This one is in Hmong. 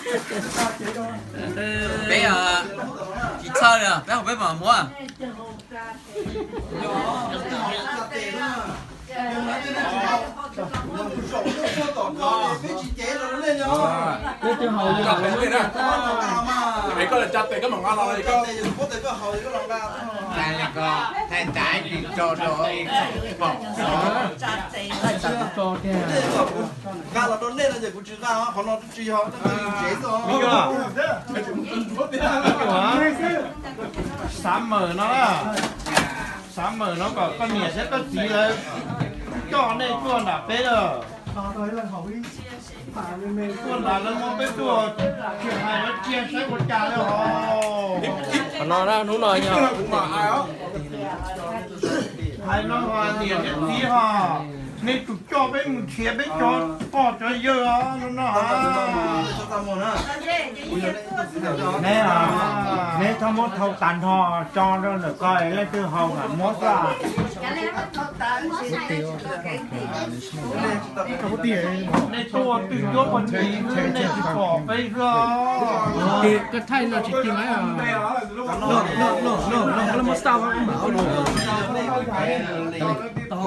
Peb tsis txhawj li, peb hauv peb mam muab. Peb twb haus li lawm. Es koj tsa tes koj mam nqa los. Thaij ntawd kuv tso tiag. Nqa los rau nej no ces kuv tsis nqa, qhov no twb tsis yog tsev xwb os. Xav mawm no, xav mawm no kom koj niam thiab koj txiv lawv coj nej tuaj nram peb lawm. Tuaj nram lawv muab peb tuaj, tsis hais lawv cia saib ua cas li os. Qhov no na, hnub no yog hais no, niam thiab txiv ho, nej tsum coj peb mus nrhiav peb cov pog cov yawg os no. Neb, neb txhob muab thau tas nrho, tso rau ntawm ko, leej twg haus mam muab xwb. Nej tuaj twg ncuab pog ntxiv xwb, nej tsis pom peb xwb os. Koj thaij no tsis tig lawm.